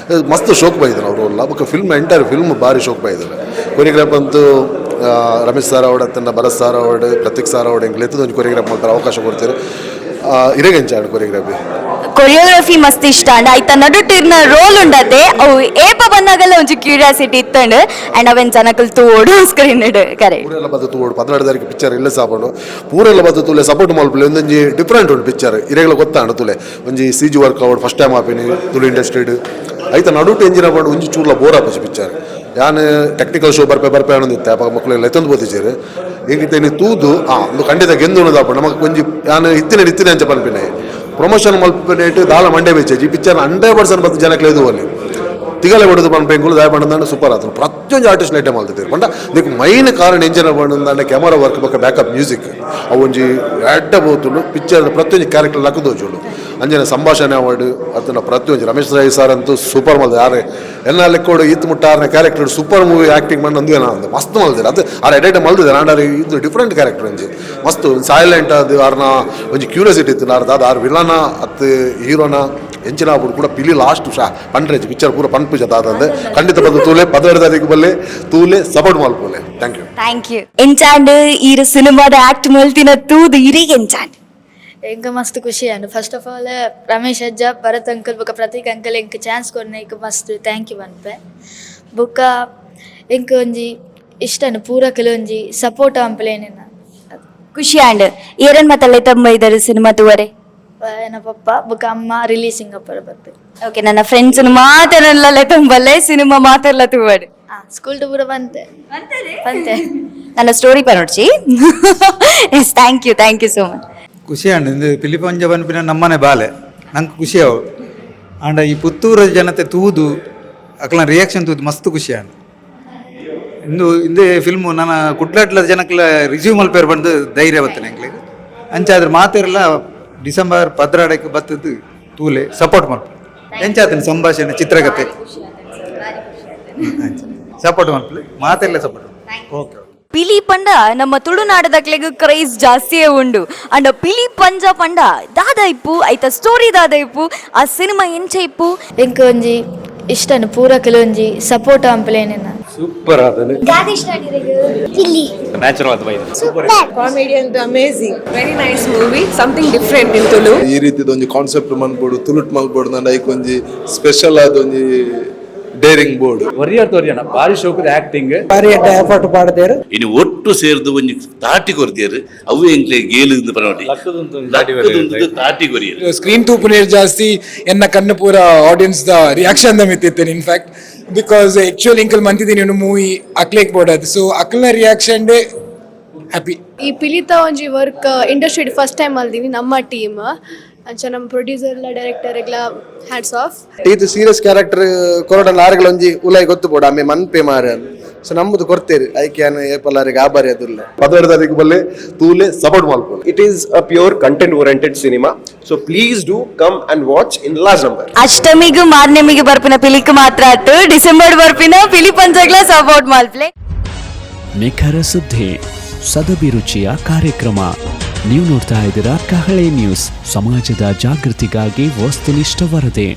Speaker 6: ಮಸ್ತ್ ಶೋಕ್ ಬೈದಿನ ಅವ್ರ ರೋಲ್. ಬೊಕ್ಕ film entire film ಭಾರಿ ಶೋಕ್ ಬೈದಿನ. ಕೊರಿಯೋಗ್ರಾಫ್ ಅಂತೂ ರಮೇಶ್ ಸರ್ ಅವಡ ತನ್ನ ಭರತ್ ಸರ್ ಅವಡ್ ಪ್ರತೀಕ್ ಸರ್ ಅವಡ್ ಎಂಕ್ಲೆ ಒಂಜಿ ಕೊರಿಯೋಗ್ರಾಫ್ ಮಾಡ್ತಾರೆ ಅವಕಾಶ ಕೊಡ್ತಾರೆ. ಇರೆಗೆಂಚಾಡು ಕೊರಿಯೋಗ್ರಫಿ.
Speaker 1: ಕೊರಿಯೋಗ್ರಫಿ ಮಸ್ತ್ ಇಷ್ಟ ಅಂಡ್ ಆಯ್ತ ನಡುಟಿರ್ನ ರೋಲ್ ಉಂಡತೆ. ಅವು ಏಪ ಬಂದಾಗಲ್ಲ ಒಂಜಿ ಕ್ಯೂರಿಯಾಸಿಟಿ ಇತ್ತಂಡು ಅಂಡ್ ಅವೆನ್ ಜನಕಲ್ ತೋಡು ಸ್ಕ್ರೀನ್ ಕರೆಕ್ಟ್.
Speaker 6: ಪೂರೆಲ್ಲ ಬದ್ದು ತೂಡು 12 ತಾರೀಕು ಪಿಕ್ಚರ್ ಇಲ್ಲ ಸಾಪಂಡು. ಪೂರೆಲ್ಲ ಬದ್ದು ತೂಲೆ ಸಪೋರ್ಟ್ ಮಲ್ಪಲೆ. ಒಂದೊಂಜಿ ಡಿಫ್ರೆಂಟ್ ಉಂಟು ಪಿಕ್ಚರ್, ಇರೆಗಳ ಗೊತ್ತಾಂಡು ತುಲೆ. ಒಂಜಿ C G work out first time ಆಪಿನಿ Tulu ಇಂಡಸ್ಟ್ರಿಡ್. ಐತ ನಡುಟು ಎಂಜಿನ ಪಂಡು ಒಂಜಿ ಚೂರ್ಲ ಬೋರ್ ಆಪುಜಿ ಪಿಕ್ಚರ್. ಯಾನ್ ಟೆಕ್ನಿಕಲ್ ಶೋ ಬರ್ಪೆ ಬರ್ಪೆ ಅನ್ನೊಂದಿತ್ತೆ. ಅಪ್ಪ ಮಕ್ಕಳು ಎತ್ತೊಂದು ಬೋತಿಚೇರು ಈಗ ಇನಿ ತೂದು ಒಂದು ಖಂಡಿತ ಗೆಂದು ಉಣದಪ್ಪ ನಮಗೆ ಒಂಜಿ. ಯಾನ್ ಇತ್ತಿನ ಇತ್ತಿನ ಅಂಚ ಪನ್ಪಿನ ಪ್ರಮೋಷನ್ ಮಲ್ಪನೇಟ್ ದಾಲ ಮಂಡೆ ಬೆಚ್ಚಿ. ಈ ಪಿಕ್ಚರ್ 100% ಬತ್ತು ಜನಕ್ಕೆ ಇದು ಅಲ್ಲಿ ತಿಗಲೆ ಬಡದು ಪನ್ಪೆಂಗುಲು ದಾಯ ಪಂಡ ಸೂಪರ್ ಆತನು. ಪ್ರತಿಯೊಂದು ಆರ್ಟಿಸ್ಟ್ ಲೈಟ್ ಮಲ್ತಿದ್ದೀರಿ ಪಂಡ ನಿಕ್ ಮೈನ್ ಕಾರಣ ಎಂಜಿನ ಪಂಡ ಕ್ಯಾಮರಾ ವರ್ಕ್ ಬೊಕ್ಕ ಬ್ಯಾಕಪ್ ಮ್ಯೂಸಿಕ್. ಅವು ಒಂಜಿ ಎಡ್ಡ ಬೋತುಂಡು. ಪಿಕ್ಚರ್ ಪ್ರತಿಯೊಂಜಿ ಕ್ಯಾರೆಕ್ಟರ್ ಲಕ್ಕದೋಜುಂಡು. ಅಂಜನೆ ಸಂಭಾಷಣೆ ಅವಾರ್ಡ್ ಅದನ್ನ ಪ್ರತಿಯೊಂಜಿ ರಮೇಶ್ ರೈ ಸರ್ ಅಂತೂ ಸೂಪರ್ ಮಲ್ದ. ಯಾರೇ ಎಲ್ಲ ಲೆಕ್ಕೋಡು ಈತ್ ಮುಟ್ಟಾರನ character super movie acting ಮಾಡಿ ಅಂದು ಏನೋ ಒಂದು ಮಸ್ತ್ ಮಲ್ದಿರ. ಅದು ಆರ್ ಎಡೆಟ್ ಮಲ್ದಿದೆ ನಾಂಡಾರ. ಇದು ಡಿಫ್ರೆಂಟ್ ಕ್ಯಾರೆಕ್ಟರ್ ಒಂಜಿ ಮಸ್ತ್ ಸೈಲೆಂಟ್. ಅದು ಆರ್ನ ಒಂಜಿ ಕ್ಯೂರಿಯಾಸಿಟಿ ಇತ್ತು ನಾರ್ದ. ಅದು ಆರ್ ವಿಲನ ಅತ್ತು ಹೀರೋನ ಎಂಚಿನ ಆಗ್ಬಿಡು ಕೂಡ ಪಿಲಿ ಲಾಸ್ಟ್ ಶಾ ಪಂಡ್ರೇಜ್ ಪಿಕ್ಚರ್ ಪೂರ ಪನ್ಪುಜ ದಾದಂದೆ. ಖಂಡಿತ ಬಂದು ತೂಲೆ, 12 ತಾರೀಕು ಬಲ್ಲೆ ತೂಲೆ, ಸಪೋರ್ಟ್ ಮಲ್ಪೋಲೆ. Thank you.
Speaker 1: Thank you. ಎಂಚಾಂಡ್ ಈರ್ ಸಿನಿಮಾದ ಆಕ್ಟ್ ಮಲ್ತಿನ ತೂದು ಇರಿಗೆ ಎಂಚಾಂಡ್?
Speaker 2: ಎಂಕ ಮಸ್ತ್ ಖುಷಿ and first of all Ramesh ಅಜ್ಜ, ಭರತ್ ಅಂಕಲ್ ಬೊಕ್ಕ ಪ್ರತೀಕ್ ಅಂಕಲ್ ಎಂಕ್ ಚಾನ್ಸ್ ಕೊರ್ನ ಎಂಕ್ ಮಸ್ತ್ thank you ಪನ್ಪೆ. ಬೊಕ್ಕ ಎಂಕ್ ಒಂಜಿ ಇಷ್ಟನ ಪೂರ ಕೆಲವೊಂಜಿ ಸಪೋರ್ಟ್ ಆಂಪ್ಲೇನ.
Speaker 1: ಖುಷಿ ಆಂಡ್. ಏರನ್ ಮತ್ತಲ್ಲೇ ತಮ್ಮ ಇದ್ದಾರೆ ಸಿನಿಮಾ ತೂವರೆ?
Speaker 2: ಎನ್ನ ಪಪ್ಪ ಬೊಕ್ಕ ಅಮ್ಮ ರಿಲೀಸಿಂಗ್ ಅಪ್ಪರ ಬರ್ಪೆ.
Speaker 1: ಓಕೆ, ನನ್ನ ಫ್ರೆಂಡ್ಸ್ ಮಾತಾಡಲ್ಲ ತುಂಬಲ್ಲೇ ಸಿನಿಮಾ ಮಾತಾಡಲ್ಲ ತೂವಡೆ.
Speaker 2: ಸ್ಕೂಲ್ ಪೂರ ಬಂತೆ ಬಂತೆ.
Speaker 1: ನನ್ನ story ಪನೋಡ್ಚಿ. Yes, thank you, thank you so much.
Speaker 7: ಖುಷಿ ಅಂಡ್ ಇಂದು ಪಿಲಿಪಂಜ ಪನ್ಪಿನ ನಮ್ಮನೆ ಬಾಲೆ ನಂಗೆ ಖುಷಿ ಅವು. ಆಂಡ ಈ ಪುತ್ತೂರ ಜನತೆ ತೂದು ಅಕ್ಲ ರಿಯಾಕ್ಷನ್ ತೂದು ಮಸ್ತ್ ಖುಷಿ ಅಂಡ್. ಇಂದು ಇಂದೇ ಫಿಲ್ಮು ನನ್ನ ಕುಡ್ಲಾಟ್ಲ ಜನಕ್ಲ ರಿಸ್ಯೂಮ್ ಮಲ್ಪೇರ್ ಬಂದು ಧೈರ್ಯ ಬರ್ತೇನೆ ಎಂಕ್ಲೆಗ್. ಅಂಚಾದ್ರೆ ಮಾತಿರಲ್ಲ ಡಿಸೆಂಬರ್ 12ಕ್ಕೆ ಬತ್ತದ್ದು ತೂಲೆ ಸಪೋರ್ಟ್ ಮಲ್ಪ. ಎಂಚಾತನ ಸಂಭಾಷಣೆ ಚಿತ್ರಕಥೆ ಸಪೋರ್ಟ್ ಮಲ್ಪಲೆ ಮಾತೆಲ್ಲ ಸಪೋರ್ಟ್. ಓಕೆ.
Speaker 1: ಪಿಲಿ ಪಂಡ ನಮ್ಮ ತುಳುನಾಡದಕ್ಲೆಗ್ ಕ್ರೈಸ್ ಜಾಸ್ತಿಯೇ ಉಂಡು. ಅಂಡ ಪಿಲಿ ಪಂಜ ಪಂಡ ದಾದ ಇಪ್ಪು, ಐತ ಸ್ಟೋರಿ ದಾದ ಇಪ್ಪು, ಆ ಸಿನಿಮಾ ಎಂಚ ಇಪ್ಪು?
Speaker 2: ಎಂಕ್ ಒಂಜಿ ಇಷ್ಟನ ಪೂರ ಕೆಲವೊಂಜಿ ಸಪೋರ್ಟ್ ಆಂಪ್ಲೇನ.
Speaker 12: ಸೂಪರ್ ಆದನೆ.
Speaker 4: ನ್ಯಾಚುರಲ್ ಅದು ಬೈದು.
Speaker 5: ಕಾಮಿಡಿ ಅಂತೂ amazing, very nice movie, something different in Tulu.
Speaker 6: ಈ ರೀತಿದ ಒಂಜಿ ಕಾನ್ಸೆಪ್ಟ್ ಮನ್ಪೊಡು ತುಳುಟ್ ಮಲ್ಪೊಡು ನನ್ನ ಐಕ್ ಒಂಜಿ ಸ್ಪೆಷಲ್ ಆದ ಒಂಜಿ ಡೇರಿಂಗ್ ಬೋರ್ಡ್.
Speaker 3: ಒರಿಯರ್ ತೋರಿಯಣ ಭಾರಿ ಶೋಕದ ಆಕ್ಟಿಂಗ್.
Speaker 14: ಬಾರಿ ಎಡ್ಡೆ ಎಫರ್ಟ್ ಪಾಡ್ದೇರು.
Speaker 8: ಇನ್ನು ಒಟ್ಟು ಸೇರ್ದು ಒಂಜಿ ತಾಟಿ ಕೊರ್ದಿಯರು ಅವು ಎಂಕ್ಲೆ ಗೇಲು ಪನೋಡಿ ತಾಟಿ ಕೊರಿಯರು.
Speaker 9: ಸ್ಕ್ರೀನ್ ತೂಪುನೇರ್ ಜಾಸ್ತಿ ಎನ್ನ ಕಣ್ಣು ಪೂರ audience the reaction the ಮಿತ್ತಿತ್ತೇನೆ. In fact because actually Ilkal ಮಂತಿದ್ದೀನಿ movie ಅಕ್ಲೇಕ್ board ಅದು. ಸೊ ಅಕ್ಲ್ನ reaction day happy.
Speaker 10: ಈ ಪಿಲಿತ ಒಂಜಿ work industry first time ಮಲ್ದಿನಿ ನಮ್ಮ ಟೀಮ್. ಅಂಚ ನಮ್ಮ ಪ್ರೊಡ್ಯೂಸರ್ ಎಲ್ಲ ಡೈರೆಕ್ಟರ್ ಎಲ್ಲ ಹ್ಯಾಟ್ಸ್ ಆಫ್.
Speaker 15: ಇದು ಸೀರಿಯಸ್ ಕ್ಯಾರೆಕ್ಟರ್ ಕೊರಡನ್ ಆರ್ಗಳ ಒಂಜಿ ಉಲಾಯಿ ಗೊತ್ತು ಬೋಡ ಆಮೆ ಮನ್ಪೆ ಮಾರ. ಸೊ ನಮ್ಮದು ಕೊಡ್ತೇರಿ ಐಕೆ ಏಪಲ್ಲಾರಿಗೆ ಆಬಾರಿ ಅದುಲ್ಲ.
Speaker 6: 12 ತಾರೀಕು ಬಲ್ಲೆ ತೂಲೆ support ಮಲ್ಪೋಲೆ.
Speaker 12: It is a pure content oriented cinema, so please do come and watch in large number.
Speaker 1: ಅಷ್ಟಮಿಗೂ ಮಾರ್ನೆಮಿಗೆ ಬರ್ಪಿನ ಪಿಲಿಕ್ ಮಾತ್ರ ಆತು, ಡಿಸೆಂಬರ್ ಬರ್ಪಿನ ಪಿಲಿ ಪಂಜಗ್ಲ ಸಪೋರ್ಟ್ ಮಲ್ಪ್ಲೆ.
Speaker 16: ನಿಖರ ಸುದ್ದಿ, ಸದಭಿರುಚಿಯ ಕಾರ್ಯಕ್ರಮ. ನೀವು ನೋಡ್ತಾ ಇದ್ದೀರಾ ಕಹಳೆ ನ್ಯೂಸ್, ಸಮಾಜದ ಜಾಗೃತಿಗಾಗಿ ವಸ್ತುನಿಷ್ಠ ವರದಿ.